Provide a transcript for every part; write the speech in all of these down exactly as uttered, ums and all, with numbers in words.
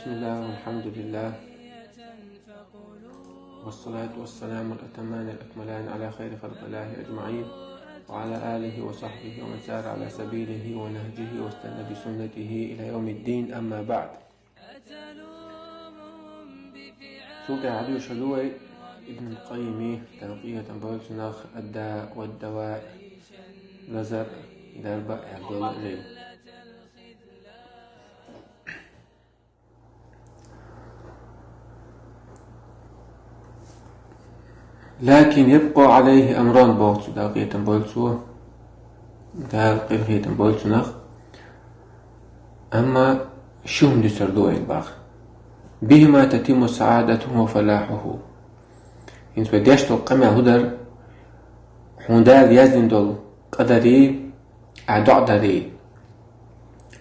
بسم الله والحمد لله، والصلاة والسلام الأتمان الأكملان على خير خلق الله أجمعين، وعلى آله وصحبه ومن سار على سبيله ونهجه واستنى بسنته إلى يوم الدين، أما بعد. Цул тӀехьа хьадуьйцуш хилла вай Ибн Къаййима, Дала къинхетам бойла цунах, «Ад-Даъ ва ад-Даваъ», «Лазар, дарба» аьлла долу жай. «لكن يبقى عليه أمران», боху цо, Дала къинхетам бойла цунах. Дала къинхетам бойла цунах. Амма ши хӀума дуьсур ду вайна боху. «بهما تتم سعادته وفلاحه». ХӀинца вай деш долу къамел хӀун дара? Хьуна Дала яздина долу къадарий, ахь доӀа дарий.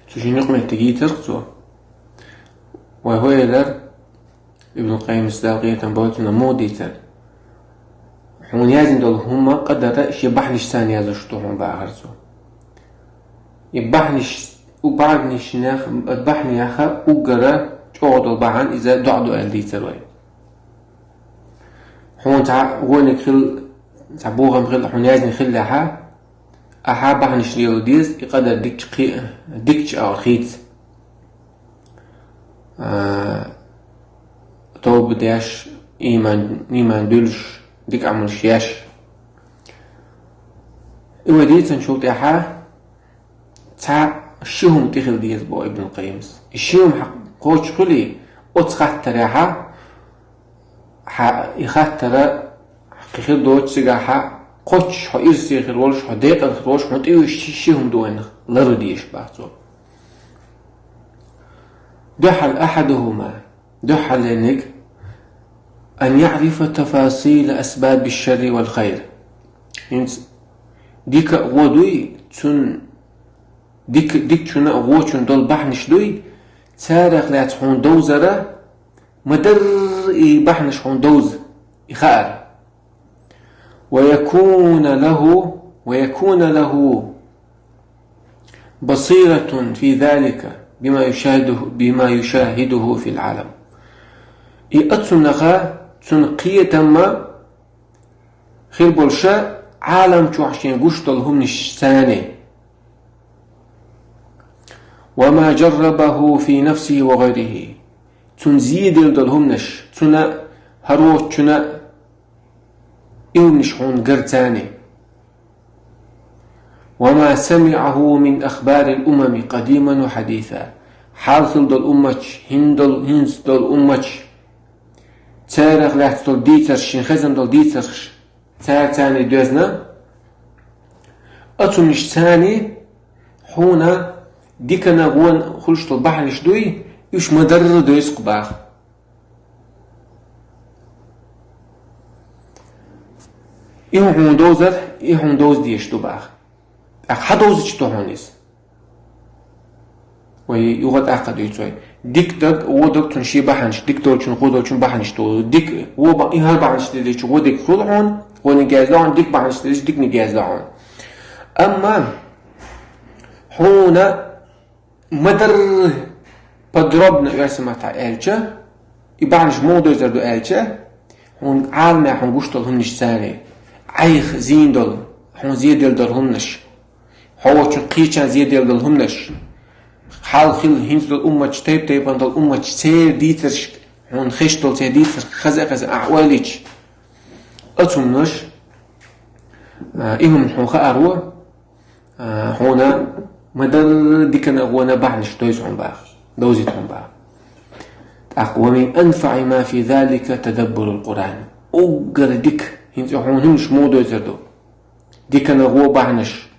Цу шинна юкъаметтиг йийцира цо. Вай хӀун элира, Ибн Къаййима, Дала къинхетам бойла цунах, муха дийцира: «Хьуна яздина долу хӀума, къадар, шен бахьанашца яздеш ду хьуна», бахара цо. И бахьанаш, у бахьанашнех, бахьанех уггар чӀогӀа долу бахьана иза доӀа ду аьлла дийцира вай. Хьуна цхьа вониг хилла, цхьа бохам хилла, хьуна яздина хиллехь, ахьа бахьанаш лело деза, и къадар дикачу кхи-, дикачу агӀор хийца. А, тоба деш, ийман, ийман дуьллуш, дика Ӏамалш еш. И вай дийцинчул тӀаьхьа цхьа ши хӀума тӀехила деза боху Ибн Къаййима. И ши хӀума хьан кхочуш хуьлий, оцу хаттарехь, хьан и хаттар кхин хир доцу цигахь, кхоччуш хьо ирсе хир волуш, хьо декъала хир волуш, хьуна тӀеуьйсуш ши, ши хӀума ду вайна лару дезаш боху цо. Дуьххьал, أحدهما, дуьххьалерниг: أن يعرف تفاصيل أسباب الشر والخير. ХӀинца дика а, вон а дуй, цунна дика, дикачунна а, вончунна долу бахьанаш дуй, царах лаьцна хьуна довзара, ма-дарра и бахьанаш хьуна довза, и хаар. ويكون له، ويكون له بصيرة في ذلك بما يشاهده، بما يشاهده في العالم. И оцунах цунна кхетам а хир болуш Ӏалам чохь шен гуш долу хӀуманаш царна. وما جربه في نفسه وغيره. Цунна зеделла долу хӀуманаш, цунна а, хӀара воцчунна а и хӀуманаш хьуна гар царна. وما سمعه من أخبار الأمم قديما وحديثا. Хьалхал долу умматаш, хӀинца долу, хӀинца долу умматаш, царах лаьцна долу дийцарш, шен хезна долу дийцарш, цара царна доьзна, оцунаш царна хьуна дикана, вон хуьлуш долу бахьанаш дуй, уьш ма-дарра доьза-кх боху. И хьуна довзар, и хьуна довза дезаш ду боху. ТӀаккха хьан довзуьйтуш ду хьуна иза? Вай юха тӀаккха дуьйцу вай. Дика даг, вон даг, цунна шен бахьанаш, дика долчун, вон долчун бахьанаш ду. Дика, вон ба-, и хӀара бахьанаш дилича, вон дика хуьлу хьуна, вониг яздо хьуна, дика бахьанаш дилича, диканиг яздо хьуна. Амма хьуна ма-дарра подробно оьрсийн маттахь аьлча, и бахьанаш муха довзар ду аьлча, хьуна Ӏаламехь хьуна гуш долу хӀуманаш царна, Ӏайха зийна долу, хьуна зеделла долу хӀуманаш, хьо волчун кхечарна зеделла долу хӀуманаш, хьалхал, хӀинца долу умматаш, тайп-тайпана долу умматаш, церан дийцарш, хьуна хезаш долу церан дийцарш хаза а хезна ахь ойла йича, оцу хӀуманаш, а, и хӀума хьуна хаар ву, а, хьуна ма-дарра дикана, вона бахьанаш довза хьуна боху, довзуьйту хьуна боху. ТӀаккха: ومن أنفع ما في ذلك تدبر القرآن. Уггар дика, хӀинца хьуна хӀуманаш муха довзар ду. Дикана, вон бахьанаш,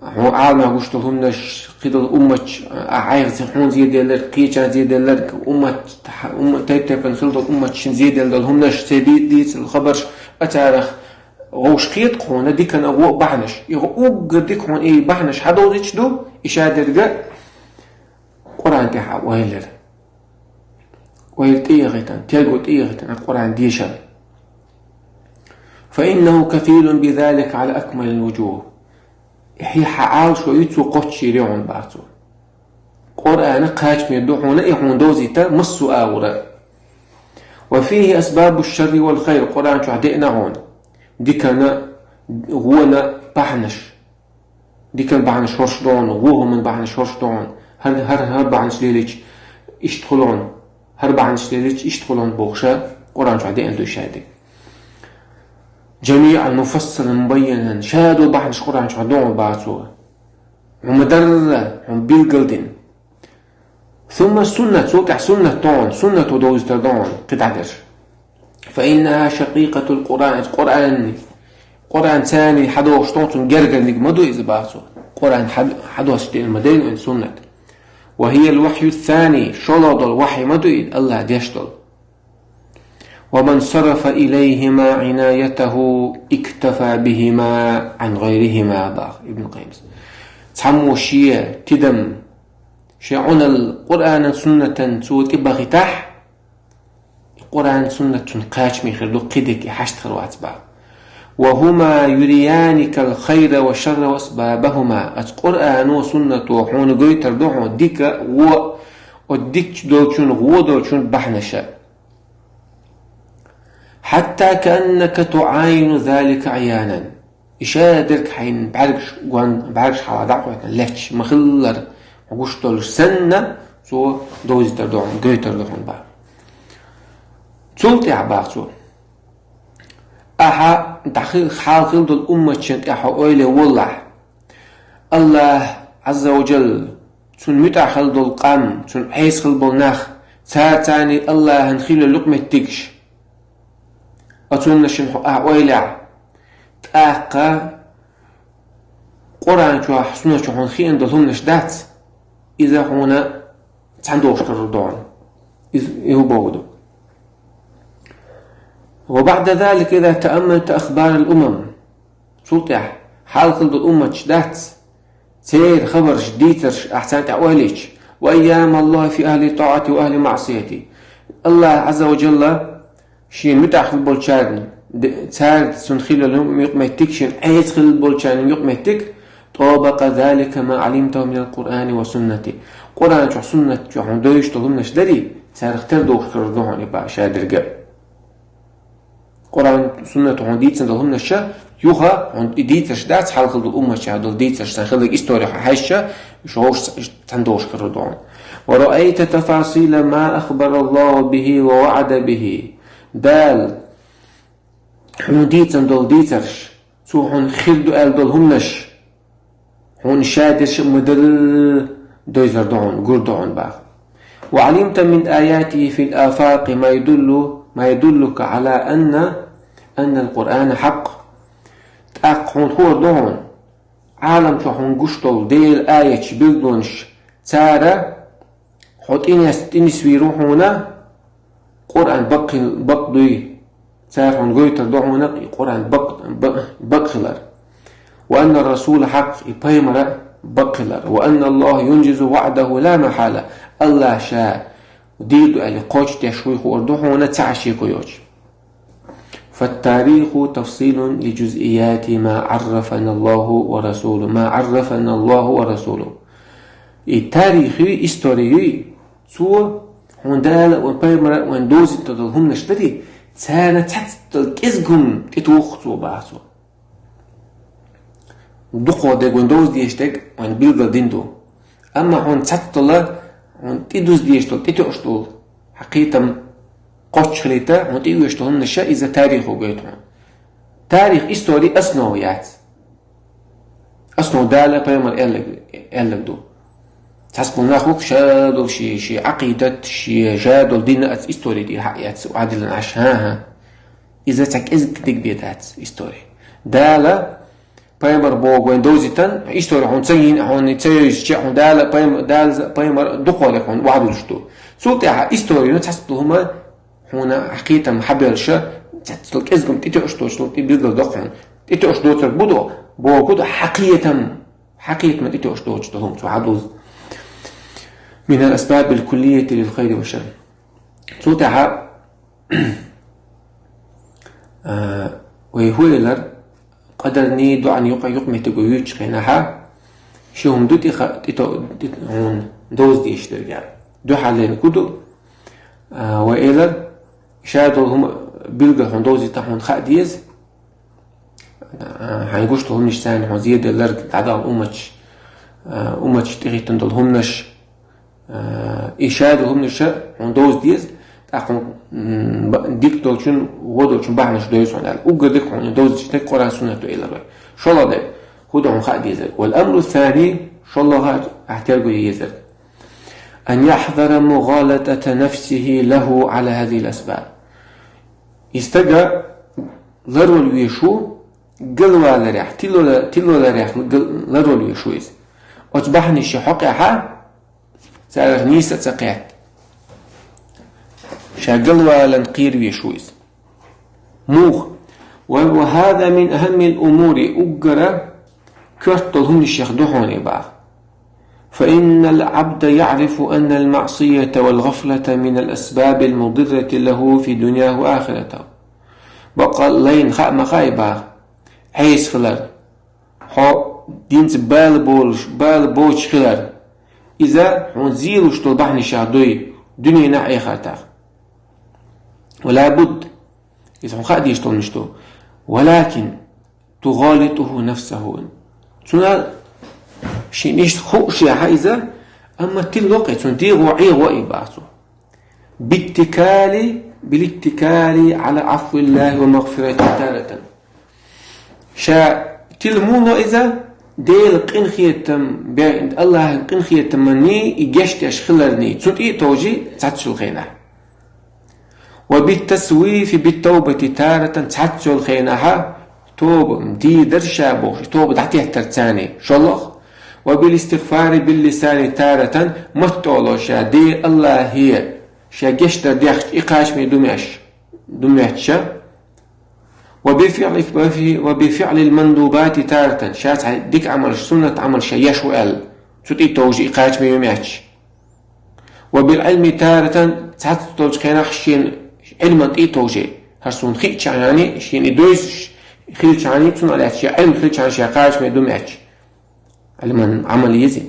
хьуна Ӏаламехь гуш долу хӀуманаш, кхидолу умматаш, а, Ӏайха хьуна зеделларг, кхечарна зеделларг, уммат, умма-, тайп-тайпана хила долу умматаш шин зеделла долу хӀуманаш, церан ди-, дийцарш, хабарш, а, царах вовшахкхета хьуна дикана, вон бахьанаш. И уггар дика хьуна и бахьанаш хьан довзуьйтуш ду, и шадерг а Къуръан тӀехь а ойла яр. Ойла тӀеяхийтина, терго тӀеяхийтина Къуръан дешар. فإنه كفيل بذلك على أكمل الوجوه. Хьан Ӏалашо ю цо кхоччуш йийр ю хьуна боху цо. Къуръана кхачаме ду хьона, и хьона довзийта массо а агӀора. وفيه أسباب الشر والخير, Къуръан чу деана хьона дикана, гӀона бахьанаш. Дикан бахьанаш хӀорш ду хьона, гӀо хӀуман бахьанаш хӀорш ду хьона, хӀар, хӀар, хӀар бахьанаш лелийча иштта хул хьона, хӀар бахьанаш лелийча иштта хул хьона бохуш, Къуръан чу деана ду шадерг. جميعا مفصلا مبينا, шадолу бахьанаш Къуръан чу ду хьона боху цо. Хьуна дарра, хьуна билгалдина. ثم السنة, цул тӀаьхьа суннат ду хьона, суннато довзийтар ду хьона кхидӀа дерш. فإنها شقيقة القرآن, Къуръан, Къуръан царна хьадохуш ду хьона, цунна гергарниг ма ду иза боху цо. Къуръан хьад-, хьадоссуш дина ма дайна вайн суннат. وهي الوحي الثاني, шолгӀа долу вахьи ма ду иза, АллахӀа деш долу. ومن صرف إليهما عنايته اكتفى بهما عن غيرهما, боху Ибн Къаййима. Цхьаммо шен тидам, шен Ӏуналла Къуръанан, суннатан цо тӀебахийтахь, Къуръан, суннат цунна кхачаме хир ду, кхидерг и хьашт хир вац боху. وهما يريانك الخير والشر وأسبابهما. Оцу Къуръано, суннато хьуна гойтар ду хьуна дика, гӀо, оцу дикачу долчун, гӀо долчун бахьанаша. حتى كأنك تعاين ذلك عيانا. И шадерг хьайна бӀаьргаш гон-, бӀаьргаш хьалха дӀа а кхоьттина лаьтташ ма-хиллара, хьо гуш долуш санна, цо довзийтар ду хьуна, гойтар ду хьуна боху. Цул тӀаьхьа боху цо: ахьа дӀахи-, хьалха хилла долу умматашна тӀехь хьо ойла е воллахь, АллахӀ Ӏазза ва Джалла, Цунна муьтӀахь хила долу къам, Цунна Ӏеса хила болу нах, цара царний АллахӀан хила йолу юкъаметтигаш, оцунна шина хьо ахьа ойла яхь, тӀаккха Къуръан чохь, суннат чохь хьуна хиъна долу хӀуманаш дац, иза хьуна цхьаьна долуш карор ду хьуна. Иза, и хӀун боху ду? وبعد ذلك إذا تأملت أخبار الأمم, цул тӀаьхьа хьалха хила долу умматаш дац, церан хабарш, дийцарш ахь царна тӀехь ойла йича, وأيام الله في أهل طاعته وأهل معصيته. АллахӀ Ӏазза ва Джалла Шена муьтӀахь хила болчарна, де-, цара Цунна хила йолу юкъаметтиг, Шена Ӏеса хила болчарна юкъаметтиг, طابق ذلك ما علمته من القرآن والسنة. Къуръан чохь, суннат чохь хьуна девзаш долу хӀуманаш дарий, царах тера дохуш карор ду хьуна и боху шадерг. Къуръан, суннато хьуна дийцина долу хӀуманаш юха хьуна и дийцарш дац, хьалха долу умматчохь долу дийцарш, царна хилларг истори хьаьжча, уьш вовшах цхьаьна дохуш карор ду хьуна. ورأيت تفاصيل ما أخبر الله به ووعد به. Дала хьуна дийцина долу дийцарш, Цо хьуна хир ду аьлла долу хӀуманаш, хьуна шадерш а ма-дарра, девзар ду хьуна, гур ду хьуна боху. وعلمت من آياته في الآفاق ما يدل، ما يدلك على أن، أن القرآن حق. ТӀаккха хьуна хуур ду хьуна, Ӏалам чохь хьуна гуш долу Делан аяташ, билгалонаш, цара хьо тӀенес-, тӀенисвийр ву хьуна, Къуръан бакъ-, бакъ дуй. Цара хьуна гойтар ду хьуна и Къуръан бакъ-, бакъ-, бакъ хилар. وأن الرسول حق, и пайхамар а бакъ хилар. وأن الله ينجز وعده لا محالة. АллахӀ Ша дийр ду аьлла кхочушдеш вуй хуур ду хьуна, ца Ӏаш шеко йоцуш. فالتاريخ تفصيل لجزئيات ما عرفنا الله ورسوله، ما عرفنا الله ورسوله. И тарих юй, истори юй, цо хьуна Дала а, вайн пайхамар а вайна довзийта долу хӀуманаш дарий, царна цхьацдолу кӀезиг хӀума тӀетуху цо боху цо. Дукхо дерг вайна довза дезаш дерг вайна билгал дина ду. Амма хьуна цхьацдолу, хьуна тӀедуза дезаш долу, тӀетоьуш долу хьан кхетам кхоччуш хилийта, хьуна тӀеоьшуш долу хӀуманаш, иза тарихо гойту хьуна. Тарих, истори основа яц. Основа Дала, пайхамар аьллаг, аьллаг ду. Цхьацболу нах ву-кх ша долу ши, ши Ӏакъидат, ши жа долу дин а истори тӀе хьаэцна, охьадиллина Ӏаш, хӀан-хӀа. Иза цхьа кӀезиг диг бен дац истори. Дала, пайхамар боху вайна довзийтан, истори хьуна ца йина, хьуна ца йовзича, хьуна Дала, пайхам-, Дала, пайхамар дукхо дерг хьуна охьадуьллуш ду. Цул тӀаьхьа историна цхьацболу хӀума хьуна хьан кхетам хьабевлча, цхьацдолу кӀезиг хӀума тӀетоьуш доцуш долу тӀе билгал до хьуна. ТӀетоьуш доцург бу до, боху ду хьан кхетам. Хьан кхетам тӀетоьуш доцуш долу хӀума цо хьадузу. من الأسباب الكلية للخير والشر. Цул тӀаьхьа, а, вай хӀун элира, къадарний, доӀанний юкъа-, юкъаметтиго юьйцучу хенахьа, ши хӀума ду тӀе ха-, тӀето-, тӀе-, хьуна Довза дезаш дерг. Дуьхьал лерина хӀу ду? А, вай элар, ша долу хӀума билггал хьуна довзийта хьуна хаа деза. А, хьайн гуш долу хӀуманаш царна хьуна зеделларг, дӀадала умматаш, а, умматаш тӀехӀиттина долу хӀуманаш, а, и ша долу хӀуманаш хьуна довза деза, тӀаккха хьуна, м, ба-, дика долчун, вон долчун бахьанаш дойза хьуна аьлла. Уггар дика хьуна довзийта дерг Къуръан, Суннат ду элар вай. ШолгӀа дерг, хӀу ду хьуна хаа дезарг? والأمر الثاني, шолгӀа а тӀаьхьа терго е езарг. أن يحذر مغالطة نفسه له على هذه الأسباب. И стага ларвала везаш ву, галваларех, тилла-, тиллаларех гал-, ларвала везаш ву иза. Оцу бахьанашна хьокъехь царах нийса а ца кхетта, ша галваларна кхера везаш ву иза. Муха? وهذا من أهم الأمور, уггара коьрта долу хӀуманех ду хьуна и боху. فإن العبد يعرف أن المعصية والغفلة من الأسباب المضرة له في دنياه وآخرته. Баккъалла лайна хаа ма хаьа и боху, Ӏеса хилар, хьо динца бала болуш, бала боцуш хилар, иза хьуна зийлуш долу бахьанашех дуй дуьненахь а, эхартахь а. ولا بد, иза хьуна хаа дезаш долуш ду. ولكن تغالطه نفسه. Цунна шен иштта хууш яхьа иза, амма тилла кхе, цунна дегӀо Ӏехо и боху цо. بالاتكال، بالاتكال على عفو الله ومغفرته تارة. Ша тилла муха ло иза? Делан къинхетам бе-, Аллахьан къинхетаманний, и гечдеш хиларний, цу тӀе а товжий цхьаццул хенахь. وبالتسويف بالتوبة تارة, цхьаццул хенахьа тоба, дийр дар ша бохуш, тоба дӀатеттар царний, шолгӀа. وبالاستغفار باللسان تارة, маттаца ша де Аллахье, ша гечдар дехча, и кхачаме ду моьттуш, ду моьттуш. وبفعل، وبفعل المندوبات تارة, ша цхьа дика Ӏамалш, суннат Ӏамалш ша еш ву аьлла, цу тӀе а товжий, и кхачаме ю моьттуш. وبالعلم تارة, цхьацца долчу хенахь шена Ӏилман тӀе а товжий, хӀара суна хиъчахьана, шена и дойзуш хилчахьана, цунах лаьцна шен Ӏилма хилчахьана ша кхачаме ду моьттуш. Ӏилман Ӏамал еза.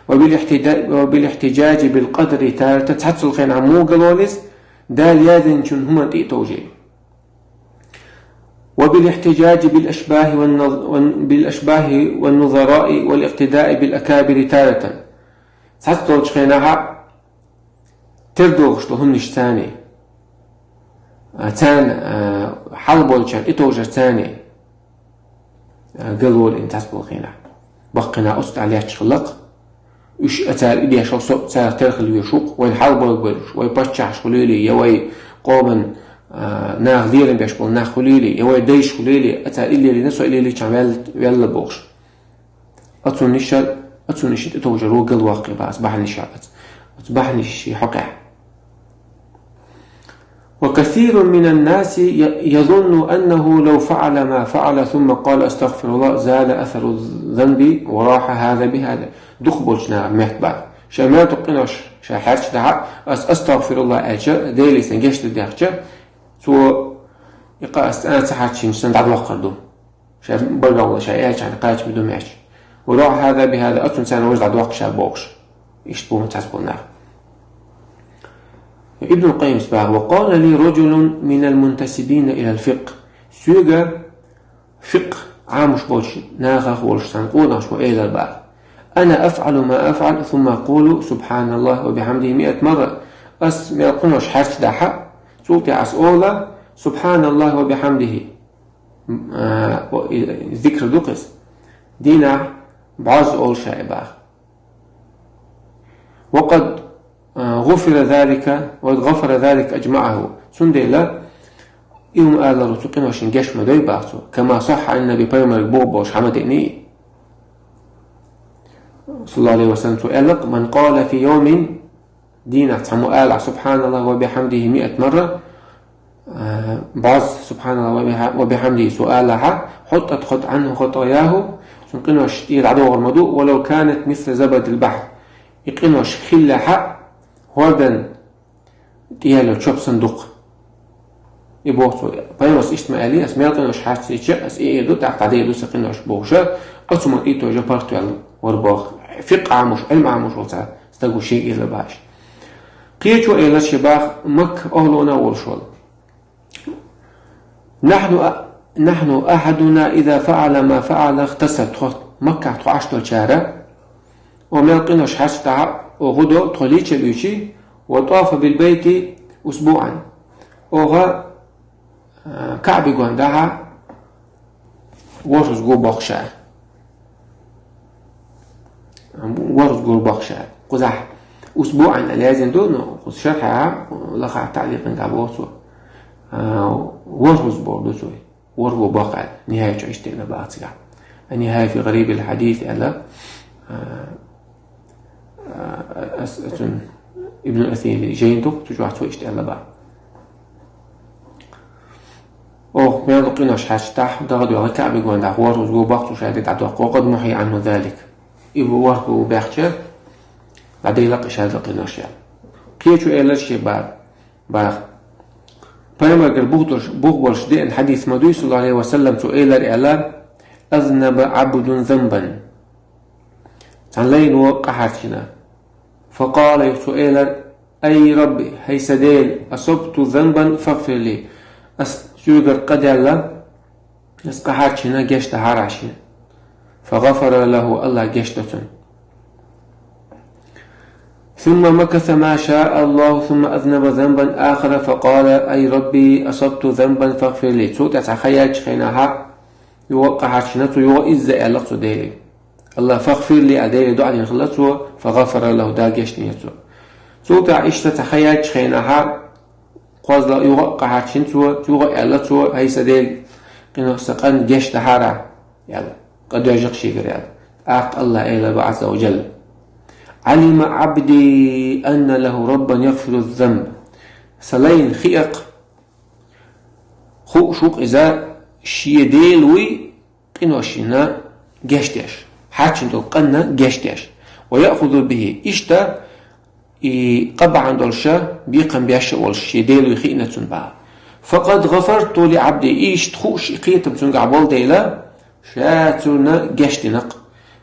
وبالاحتدا-، وبالاحتجاج بالقدر تارة, цхьаццул хенахь муха гало иза, Дала яздинчун хӀуманна тӀе а товжий. وبالاحتجاج بالأشباه والنظ-، والن-، بالأشباه والنظراء والاقتداء بالأكابر تارة. Цхьацца долчу хенахьа тера догӀуш долу хӀуманаш царний, а, царна, а, хьалаболчарна тӀетовжар царний, а, гало иза цхьацца болу хенахь. Баккхий нах оцу тӀехь лаьтташ хилла-кх. Уьш а цара и деш хилла, со а царах тера хила везаш ву-кх, вайна хьалаболабелларш, вай паччахьаш хуьлийла, я вай къоман, а, наха лерам беш болу нах хуьлийла, я вай дайша хуьлийла, а цара и лелийна, со и лелийчахьана ваьлла, ваьлла бохуш. Оцунна иштта, оцунна иштта тӀетовжар ву галваккха боху, оцу бахьанашна, оцу бахьанашна хьокъехь. وكثير من الناس ي-، يظن أنه لو فعل ما فعل ثم قال: أستغفر الله، زال أثر الذنب وراح هذا بهذا. Дукхахболчу наха моьтту боху. Ша мел дукха къинош ша хьаьрча дахьа, ас астагфируллах аьлча, Деле сан гечдар дехча, цо и къа ас цӀа ца хьарчийна санна дӀадоккхур ду. Ша баргӀалла ша аьллачхьана кхачаме ду моьттуш. وراح هذا بهذا, оцунна царна важа дӀадоккху ша бохуш. Иштта бу цхьацца болу нах. Ибн Къаййимас боху: وقال لي رجل من المنتسبين إلى الفقه. Соьга фикъхӀ Ӏамош болчу нахах волуш цхьана къонахчо элира боху: أنا أفعل ما أفعل ثم أقول سبحان الله وبحمده مائة مرة. Ас мел къинош хьаьрча дахьа, цул тӀаьхьа ас олу: سبحان الله وبحمده. М, а, о, и, зикр ду-кх иза. Дийнахь бӀозза олу ша и боху. وقد، а, غفر ذلك، وقد غفر ذلك أجمعه. Цундела и хӀума аларо цу къиношна геч ма дой боху цо. كما صح عن النبي, пайхамарга боху болуш хьан ма деъний. صلى الله عليه وسلم, цо аьлла-кх: من قال في يوم, дийнахь цхьаммо алахь: سبحان الله وبحمده مائة مرة, а, бӀозза سبحان الله وبح-، وبحمده цо алахьа, حطت خط-، عنه خطاياه, цуьнан къинош тӀера дӀадохур ма ду, ولو كانت مثل زبد البحر. И къинош хиллехьа, хӀордан тӀе яьлла чоп санна ду-кх. И боху цо, пайхамарс иштта ма аьллий, ас мел къинош хьаьрчийча, ас и эр ду, тӀаккха дӀадер ду сан къинош бохуша, оцу хӀуманна тӀе а товжа паргӀатваьлла вара боху. ФикъхӀ Ӏамош, Ӏилма Ӏамош волу цхьа Стаг ву шега эллар бахьаш. Кхечо эллар ше бах Макка охӀлона волуш волу. نحن نحن أحدنا إذا فعل ما فعل اغتسل. Тхо Маккахь тхо Ӏаш долчара, о мел къинош хьаьрча тӀаьхьа, о гӀудо тхо лийча луьйчи, وطاف بالبيت أسبوعا. Оха Каъби гондахьа ворхӀаза го боккхуша. ВорхӀаза го боккхуша. Кхузахь أسبوعا аьлла яздина ду, но кхуза шархьа лаха таъликъан гӀа боху цо. ВорхӀаза боху ду цо. ВорхӀаза го боккху аьлла. Нихьаячу иштта ина баха цигахь. النهاية في غريب الحديث аьлла. Ас, ас, Ибн Асир жайна ду, цу чохь цо иштта аьлла бах. Оха мел къинош хьаьрча тӀаьхьа, дагӀа доьгӀна Каъби гондахь ворхӀаза го боккху ша де дӀадоккху, وقد محي عنه ذلك. И ворхӀаза го баьхча, дӀадайла кхин шадерг къинош яьлла. Кхечо эллар ше бах. Пайхамаргара бух долуш, бух болуш деана хьадис ма дуй, саллаллаху Ӏалайхи ва саллам, цо эллар аьлла: أذنب عبد ذنبا. Цхьана лайно къа хьарчийна. فقال, юха цо элар: أي رب, хӀай сан Дела, أصبت ذنبا فاغفر لي. Ас соьгара къа даьлла, ас къа хьарчийна, гечдахьара шена. فغفر له, Аллах гечдо цунна. ثم مكث ما شاء الله ثم أذنب ذنبا آخر فقال: أي رب أصبت ذنبا فاغفر لي. Цул тӀаьхьа цхьа хан яьллачу хенахьа, юха а къа хьарчийна цо, юха а изза аьлла цо Деле. Аллах, فاغفر لي, а Деле дуӀа дина хилла цо, فغفر له, Дала гечдинера цунна. Цул тӀаьхьа иштта цхьа хан яьллачу хенахьа, кхозлагӀа юха а къа хьарчийна цо, юха а аьлла цо: хӀай сан Дела, къинош сан къан гечдахьара, аьлла, къа доьжна-кх шегара, аьлла. ТӀаккха Аллах элар бах, عز وجل: علم عبدي أن له ربا يغفر الذنب. Сан лайна хиъ-кх, хууш ву-кх иза, шен Дела вуй, къиношна гечдеш, хьарчийна долу къанна гечдеш. ويأخذ به, иштта и къа бахьана долуша бекхам беш а волуш шен Дела вуй хиъна цунна бах. فقد غفرت لعبدي, иштта хууш и кхетам цуьнгахь болу дела, ша цунна гечдина-кх.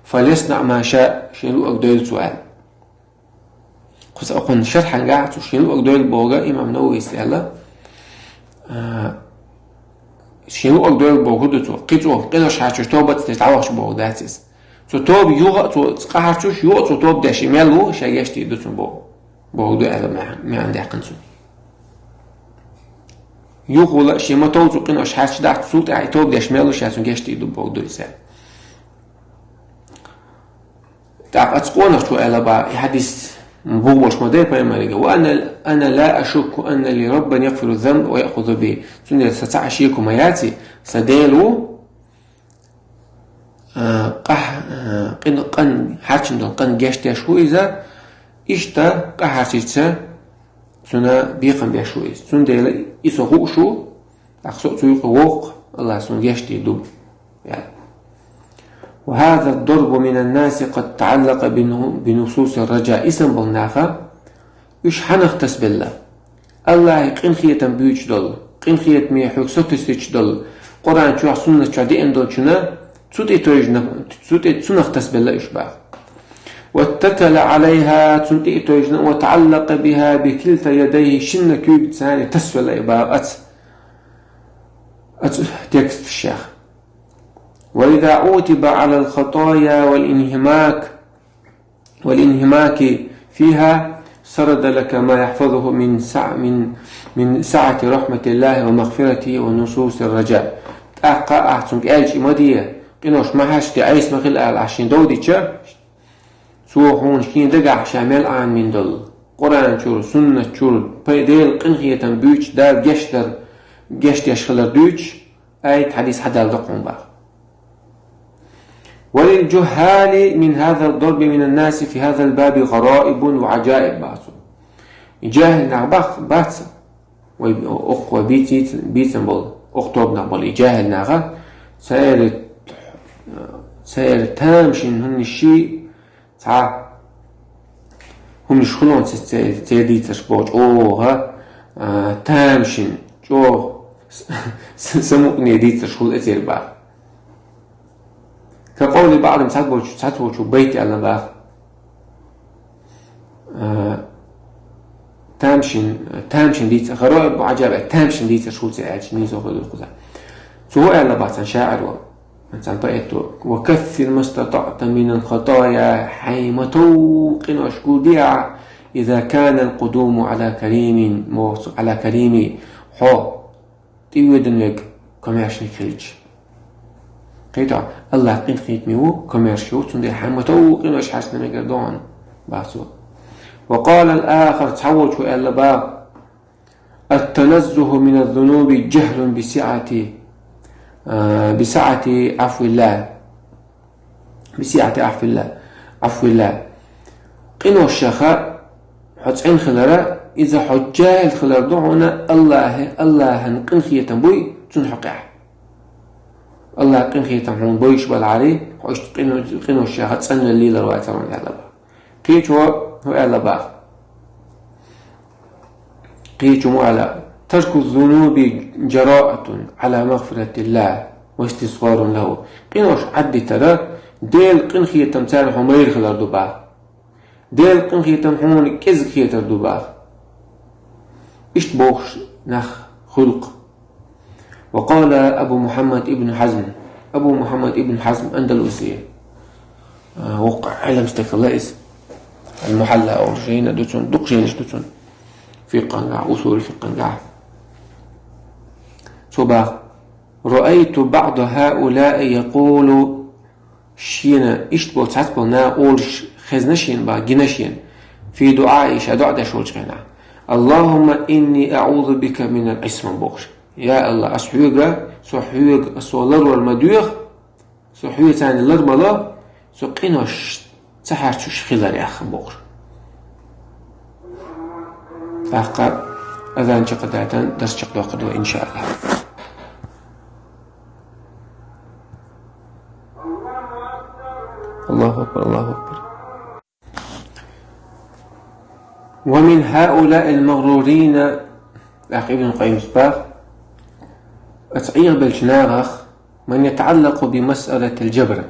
فليصنع ما شاء, шена луъург дойла цо, аьлла. Кхуза окхунна шархьангахь цу шена луъург дойла боху имам Нававис аьлла. А, шена луъург дойла боху ду цо. Кхин цо къинош хьарчош тоба ца деш дӀавахча боху дац иза. Цо тоба юха а, цо къа хьарчош юха а цо тоба деш и мел ву, ша гечдийр ду цунна боху. Боху ду аьлла маьӀна, маьӀна даьккхина цуьнан. Юхула шен ма тов цу къинош хьаьрча дахьа, цул тӀаьхьа и тоба деш мел ву, ша цунна гечдийр ду боху ду иза. ТӀаккха оцу къонахчо аьлла бах, и хьадис бух болуш ма дай пайхамарига: وأنا، أنا لا أشك أن لي ربا يغفر الذنب ويأخذ به. Цундела сан цхьа а шеко ма яций, сан Дела ву, а, къа, а, къин-, къан, хьарчийна долу къан гечдеш ву иза, иштта къа хьарчийча цунна бекхам беш ву иза. Цундела и со хууш ву, тӀаккха со а цу юкъа воккху, Аллах суна гечдийр ду, аьлла. وهذا الضرب من الناس قد تعلق بنو-، بنصوص الرجاء. И санна болу наха, уьш хьанах тасабелла? Аллахье къинхетам буьйцуш долу, къинхетаме хьоьга сатуьйсуьйтуш долу, Къуръан чохь, суннат чохь деана долчунна цу тӀе тевжина, цу тӀе, цунах тасабелла уьш бах. واتكل عليها, цунна тӀе а тевжина, وتعلق بها بكلتا يديه, шинна куьйгаца тасавелла и бах оцу, оцу тексташех. وإذا عوتب على الخطايا والانهماك، والانهماك فيها سرد لك ما يحفظه من سع-، من، من سعة رحمة الله ومغفرته ونصوص الرجاء. ТӀаккха ахь цунга аьлча и ма де, къинош ма хьаьрчде, Ӏеса ма хила аьлла ахь шена дов дича, цо хьуна шен дагахь ша мел Ӏамийна долу, Къуръан чуьра, суннат чуьра, пай Делан къинхетам буьйцуш, Дала гечдар, гечдеш хилар дуьйцуш, аят, хьадис хьадалла ду-кх хьуна бах. وللجهال من هذا الضرب من الناس في هذا الباب غرائب وعجائب бах цо. И жахӀил нах бах, бац, вай, окху вай бийц-, бийцам болу, окху тобанах болу и жахӀил наха, церан, церан тамашийна хӀуманаш, цхьа хӀуманаш хуьлу-кх церан, церан дийцарш боху чӀогӀа, а, тамашийна, чӀогӀа с-, с-, самукъане дийцарш хуьлу-кх церан бах. كقول بعضهم, цхьаболчу, цхьаболчу байт аьлла бах. А, тамашийна, тамашийна дийцар, гӀараиб ва Ӏажаиб, тамашийна дийцар шу ца аьлча, нийса хӀама ду кхуза. Цо аьлла бац цхьан шаӀиро, цхьан поэто: «وكثر ما استطعت من الخطايا», хьай ма тов къинош гулде Ӏа, «إذا كان القدوم على كريم», мо-, «على كريم», хьо тӀавоьдун вег комаьршаниг хилча. Кхетий, АллахӀ къинхетаме ва, комаьрша ва, цундела хьай ма тов къинош хьаьрчна мегар ду хьона, бац цо. «وقال الآخر», цхьаволчо аьлла бах: «التنزه من الذنوب جهل بسعة، а, بسعة عفو الله. بسعة عفو الله. عفو الله». Къиношех хьо цӀена хилар, иза хьо жахӀил хилар ду хьона АллахӀ, АллахӀан къинхетам буй цун хьокъехь. АллахӀан къинхетам хьона бойуш баларе, хьо иштта къино-, къиношех цӀена лелар вац хьона аьлла бах. Кхечо хӀу аьлла бах. Кхечо мо аьлла: «ترك الذنوب جراءة على مغفرة الله واستصغار له». Къинош Ӏадитар Делан къинхетам царна хьо майра хилар ду бах. Делан къинхетам хьона кӀезига хетар ду бах. Иштта бохуш нах хуьлу-кх. «وقال أبو محمد ابن حزم». Абу Мухьаммад ибн Хьазм Андалуси, а, воккха Ӏелам стаг хилла иза. «Ал-Мухьалла» олу жайна ду цуьнан, дукха жайнаш ду цуьнан. Фикъхьангахь, усул фикъхьангахь. Цо бах: «رأيت بعض هؤلاء يقول», шена иштта болу цхьацца болу наха олуш хезна шена бах, гина шена, «في دعائه», ша доӀа деш волчу хенахь: «اللهم إني أعوذ بك من العصمة», бохуш. «Я АллахӀ, ас хьоьга, со хьоьга, со ларвар ма доьху, со хьоьца лар ма ло, со къинош ца хьаьрчуш хиларех», бохуш. ТӀаккха азан чекхдайтина дарс чекхдоккхур ду, иншааллахӀ. АллахӀу акбар, АллахӀу акбар. «ومن هؤلاء المغرورين», тӀаккха Ибн Къаййимас бах, оцу Ӏехабеллачу нахах, «من يتعلق بمسألة الجبر».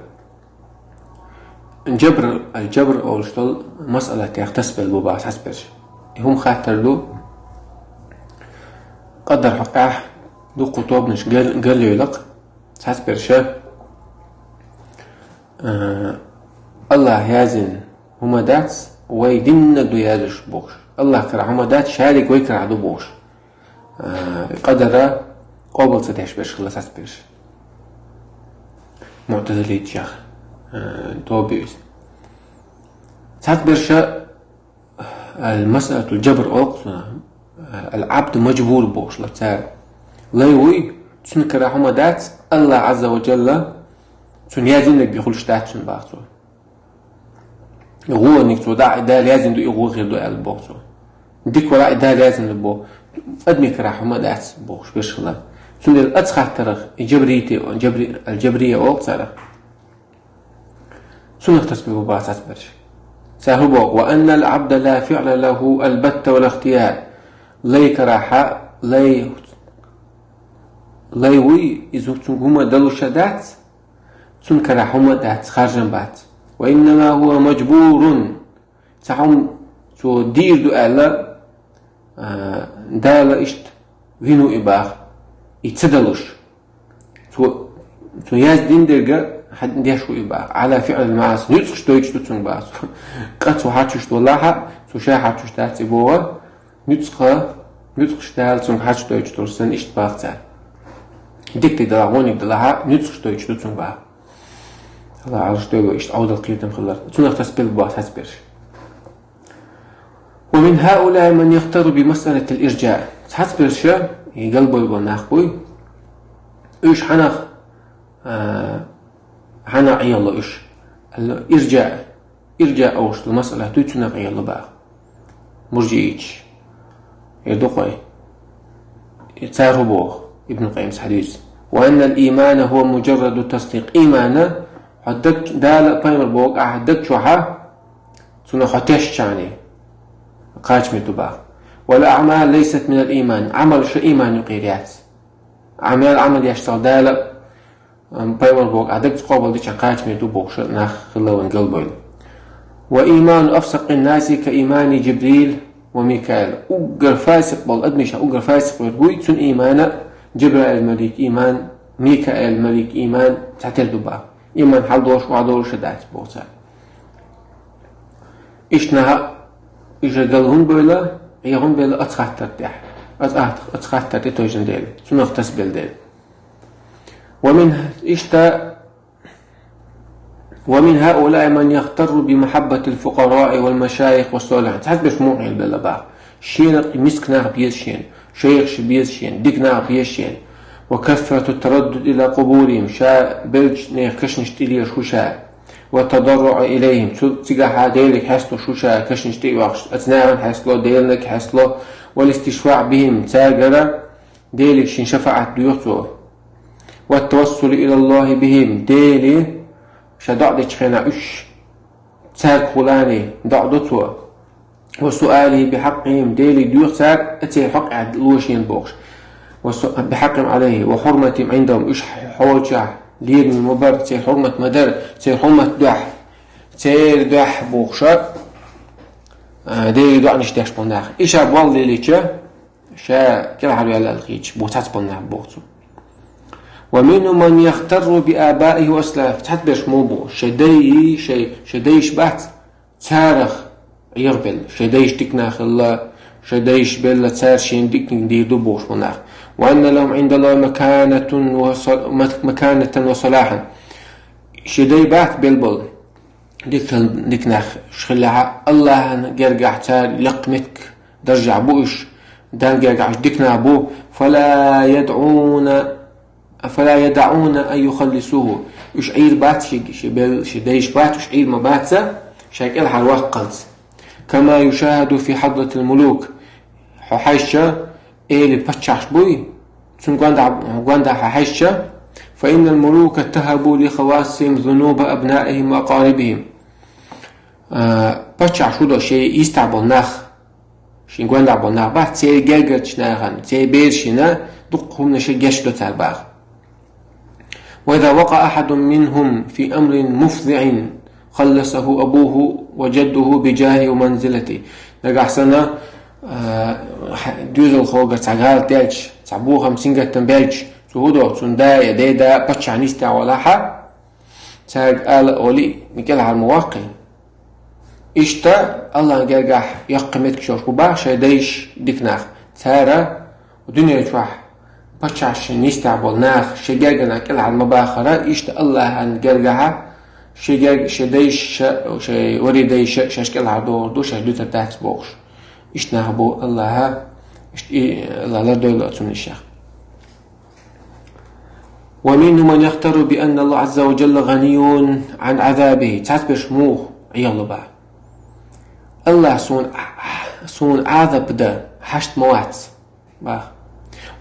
Джабр, ал-джабр олуш долу масъалатех тасабелла бу бах цхьацберш. И хӀума хаттар ду, къадар хьокъехь дуккха тобанаш гал-, галъйойла-кх цхьацберша. Э, АллахӀа яздина хӀума дац, вай динна ду яздеш бохуш. АллахӀа карахь хӀума дац, шадерг вай карахь ду бохуш. Э, къадара къобал ца деш берш хилла цхьацберш. МуӀтазилитчех, э, тоба ю иза. Цхьацберша ал-масъалатул джабр олу-кх цунах, ал-Ӏабд маджбур бохуш ла цара. Лай вуй, цуьнан карахь хӀума дац, АллахӀ Ӏазза ва Джалла цунна яздинарг хуьлуш дац цунна бах цо. ГӀоьниг цо дӀа а Дала яздина ду, и гӀо хир ду аьлла боху цо. Дика вара а Дала яздина ду боху. Адамийн карахь хӀума дац бохуш берш хилла. Цундела оцу хаттарах и джабрийти, джабри-, ал-джабрия олу-кх царах. Цунах тасбихь бу бах цхьацберш. Цара хӀун боху: «وأن العبد لا فعل له البتة ولا اختيار». Лай карахь, лай, лай вуй, иза цуьнга хӀума далуш а дац, цуьнан карахь хӀума дац, харжам бац. «وإنما هو مجبور». Цхьа хӀума цо дийр ду аьлла, а, Дала иштта вина ву и бах, и ца далуш. Цо, цо яздина дерг хьан деш ву и бах. «على فعل المعاصي». Нуьцкъаш дойтуш ду цуьнга бах цо. Къа цо хьачуьш долахь, цо ша хьачуьш дац и боху. Нуьцкъа, нуьцкъаш Дала цуьнга хьачу дойтуш долуш санна иштта бах цара. Дика де далахь, вониг далахь, нуьцкъаш дойтуш ду цуьнга бах. АллахӀ Ӏалаш дойла иштта Ӏовдал кхетам хилар. Цунах тасбихь бу бах цхьацберш. «ومن هؤلاء من يغتر بمسألة الإرجاء». Цхьацберша, и галбойла болу нах буй. Уьш хьанах, а, хьанах Ӏелла уьш? Ал-иржа, иржа олуш долу масъала дуьйцу нах Ӏелла бах. Муржиич. Эр ду кхой. Цара хӀун боху? Ибн Къаййимас хьадийцу: «وأن الإيمان هو مجرد التصديق». Иймана, хьо даг, Дала а пайхамар боху ахь даг чохьа, цунах хьо тешчахьана кхачаме ду бах. «والأعمال ليست من الإيمان». Ӏамал ша ийман юкъера яц. Ӏамал, Ӏамал еш цал Дала, ам, пайхамар боху ахь дагца къобал дича кхачаме ду бохуш нах хилла вайн галбойла. وإيمان أفسق الناس كإيمان جبريل وميكائيل. Уггар фасикъ бола адамашта уггар фасикъ верг вуй, цун иман а Джабраил малик иман, Микаил малик иман цхьатера ду бах. Иман хьалдолуш, охьадолуш а дац боху цара. Иштта наха, иштта гал хӀунда бевлла, Ӏе хӀунда бевлла, оцу хаттар тӀехь. Оцу ат-, оцу хаттар тӀе тойжина дела. Цунах тасбелла дела. ومن، иштта, ومن هؤلاء من يغتر بمحبة الفقراء والمشايخ والصالحين. Цхьаьна берш муха хьийла белла бах. Шена миска нах беза шена, шайхаш беза шена, дика нах беза шена. وكثرة التردد إلى قبورهم. Ша беллачу нехан кашнаш тӀе лелаш хӀу ша. والتضرع إليهم. Цу цигахьа Делиг хьесталуш хӀу ша, кашнаш тӀе а вахаш. Оцу нахана хьестало, Деланиг хьестало. والاستشفاع بهم. Цаьргара Делиг шен шафаӀат доьху цо. والتوسل إلى الله بهم. Дели ша доӀа дечу хенахь уьш цаьргахула доӀа до цо. وسؤاله بحقهم. Дели доьху цара, а церан хьакъехь ло шена бохуш. وس-، بحقهم عليه وحرمتهم عندهم. Уьш хьо волчохь лераме ма бара, церан хьурмат ма дара, церан хьурмат дуьхьа, церан дуьхьа бохуш а, Дели доӀанаш деш болу нах. И ша болла лелийча, ша кӀелхьарваьлла аьлла хеташ бу цхьацца болу нах боху цо. ومنهم من يغتر بآبائه وأسلافه. Цхьацца берш муха бу, шайн дай, шайн, шайн дайш бац, царах Ӏехабелла. Шайн дайш дика нах хилла, шайн дайш белла, цара шена дика дийр ду бохуш болу нах. وأن لهم عند الله مكانة وص-، مك-، مكانة وصلاحا. Шайн дай бац белла болу. Дика, дика нах уьш хиллехь а, Аллахьан гергахь цара яккха меттиг, даржехь бу уьш, Далла гергахь уьш дика нах бу. فلا يدعون، فلا يدعون أن يخلصوه. Уьш Ӏийр бац ши, ши бел, ши дайш бац, уьш Ӏийр ма баца, ша кӀелхьарваккхалц. كما يشاهد في حضرة الملوك. Хьо хьаьжча, Эли паччахьаш буй, цунна гондахь, гондахь хьаьжча, فإن الملوك اتهبوا لخواصهم ذنوب أبنائهم وأقاربهم. А, паччахьаш хӀун до, шен йистехь болу нах, шен гондахь болу нах бац, церан гергарчу нахана, церан берашна дуккха хӀуманаш геч до цара баха. وإذا وقع أحد منهم في أمر مفزع خلصه أبوه وجده بجاهه ومنزلته. Нагахь санна, а, хьа-, доьзалхогара цхьа гӀалат даьлча, цхьа бохам сингаттам баьлча, цо хӀун до, цунна да я деда паччахьна йистехь валахьа, цаьрга ала а олий, кӀелхьара ма ваккхий. Иштта Аллахьан гергахь яккха меттиг шош бу баха шайн дайш дика нах. Цара дуьнен чохь паччахьашна йистехь болу нах шен гергара кӀелхьара ма бахара, иштта Аллахьан гергахьа шен герг-, шен дайш, ша-, шен вари дайша шаьш кӀелхьардохур ду, шаьш дуьтур дац бохуш. Иштта нах бу Аллахьа, иштта и, Аллахь лардойла оцунна ишех. ومنهم من يغتر بأن الله عز وجل غني عن عذابه. Цхьацца берш муха Ӏехало баха. Аллахь суна, суна Ӏазап дан хьашт ма вац баха.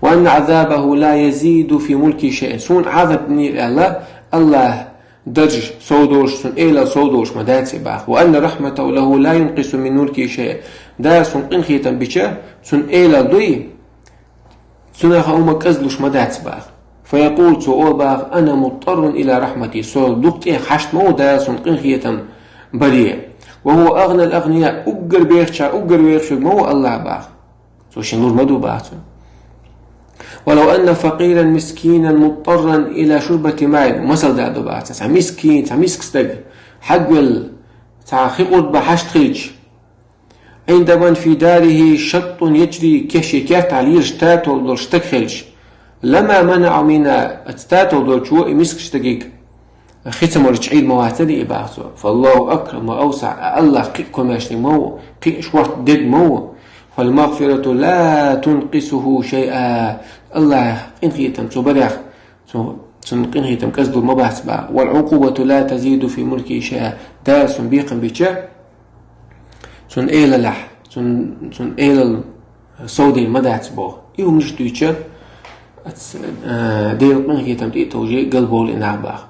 وأن عذابه لا يزيد في ملكه شيئا. Суна Ӏазап динера аьлла, Аллахь дарж сов долуш, цуьнан элал сов долуш ма дац и баха. وأن رحمته له لا ينقص من ملكه شيئا. Дала суна къинхетам бича, цуьнан элал дуй, цунах хӀума кӀезлуш ма дац баха. فيقول, цо олу баха: أنا مضطر إلى رحمته. Со дукха тӀе хьашт ма ву Дала суна къинхетам баре. وهو أغنى الأغنياء. Уггар бехача, уггар вехаш верг ма ву Аллахь баха. Цо шен лур ма ду баха цо. ولو أن فقيرا مسكينا مضطرا إلى شربة ماء. Масал да ду баха цо. Цхьа мискин, цхьа миска стаг, хьагвелла, цхьа хи къурд бан хьашт хилча, عند من في داره شط يجري, кеши кертахь лелаш татол долуш стаг хилча, لما منعه منها, оцу татол долчо и мискачу стагиг хи ца молуьйтуш Ӏийр ма вацара и баха цо. فالله أكرم وأوسع, Аллахь кхин а комаьршниг ма ву, кхин а шорта дерг ма ву. فالمغفرة لا تنقصه شيئا. Аллахь къинхетам цо барех, цо, цуьнан къинхетам кӀезлур ма бац баха. والعقوبة لا تزيد في ملكه شيئا. Дала цунна бекхам бича, цуьнан элалахь, цуьнан, цуьнан элал совдийр ма дац боху. И хӀуманаш дуьйцуш, ац-, а, Делан къинхетам тӀе а товжий галбовлу и нах баха.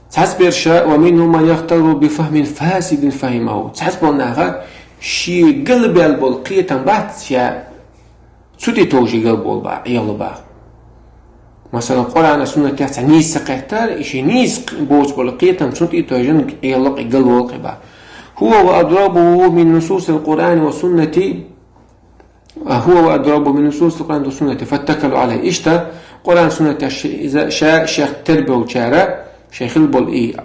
Цхьацца берш а: ومنهم من يغتر بفهم فاسد فهمه. Цхьацца болу наха шен галбаьлла болу кхетам бац ша, цу тӀе товжий галбовлу баха, Ӏехало баха. Масала, Къуръана, суннатех цхьа нийса ца кхеттар, и ши нийса боцу болу кхетам цунна тӀе а тойжина, Ӏелакъ и галволу кхин бах. هو وأضربه من نصوص القرآن والسنة. هو وأضربه من نصوص القرآن والسنة فاتكلوا عليه. Иштта, Къуръан, суннатех ши-, иза ша шех тербелчара, шайн хила болу и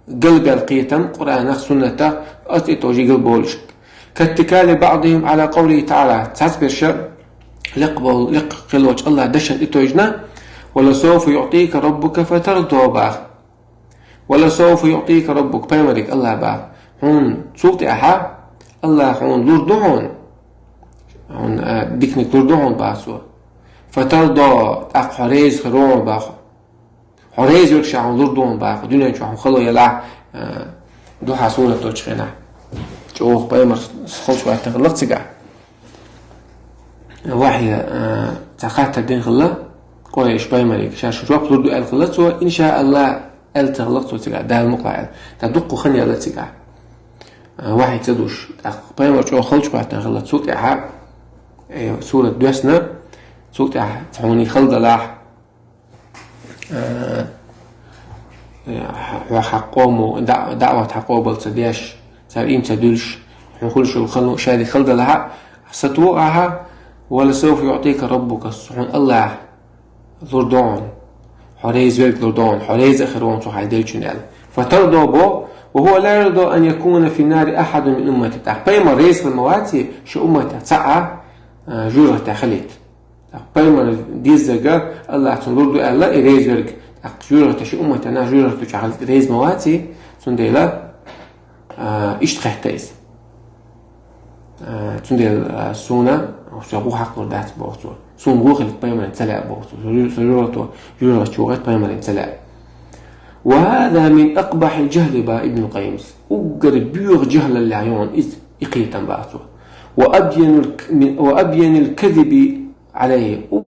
галбаьлла кхетам Къуръанах, суннатах, оцу тӀе тойжи галболуш. كاتكال بعضهم على قوله تعالى. Цхьацберша лекха болу, лекха хилочу Аллах дашан тӀе тойжина: «ولسوف يعطيك ربك فترضى», бах. «ولسوف يعطيك ربك», пайхамариг Аллах бах. Хьуна цул тӀаьхьа Аллах хьуна лур ду хьуна. Хьуна, а, диканиг лур ду хьуна, бах цо. «فترضى», тӀаккха хьо реза хир ву хьуна, бах. Хьо реза верг ша хьуна лур ду хьуна, бах. Дуьнен чохь хьуна хало ялахь, а, дуьхьал сурат долчу хенахь. ЧӀогӀа пайхамар халчу ваьттина хилла цигахь. Вахьи, а, цхьа хаттар дина хилла, Къурайш пайхамарига, ша шун жоп лур ду аьлла хилла цо, иншааллах, аьлла ца хилла цо цигахь, Дала мукъалахь аьлла. Ткъа дуккха хан яьлла цигахь. А, вахьи ца душ. ТӀаккха пайхамар чӀогӀа халчу ваьттина хилла, цул тӀаьхьа, э, сурат доьссина, цул тӀаьхьа цхьа хьуна хала далахь, э, э, хьо хьан къомо да-, даӀват хьан къобал ца деш, цара ийман ца дуьллуш, хьуна хуьлуш йолу хала, шадерг хала далахь, сатуьйсу ахьа, «ولسوف يعطيك ربك», хьуна Аллах лур ду хьуна, хьо реза верг лур ду хьуна, хьо реза а хир ву хьуна цо хьайна деллачунна аьлла. «فترضى», бо, «وهو لا يرضى أن يكون في النار أحد من أمتي». ТӀаккха пайхамар реза хир ма вац, шен умматех цхьаъ а, а, жоьжахатехь хилийта. ТӀаккха пайхамар деззарг Аллах цунна лур ду аьлла, и реза верг. ТӀаккха жоьжахатехь шен умматехь нах жоьжахатехь хилийта реза ма вац, цундела, а, иштта хетта иза. Э, цундела, э, суна, со гӀу хьакхалур дац, боху цо. Суна гӀу хилийта пайхамарна ца лаьа, боху цо. Со жо-, со жоьжахато, жоьжахати чу вахийта пайхамарна ца лаьа. «وهذا من أقبح الجهل», бах Ибн Къаййима. Уггар боьха жахӀлаллехь ю хьуна иза, и кхетам, бах цо. «وأبين الك-، من، وأبين الكذب عليه».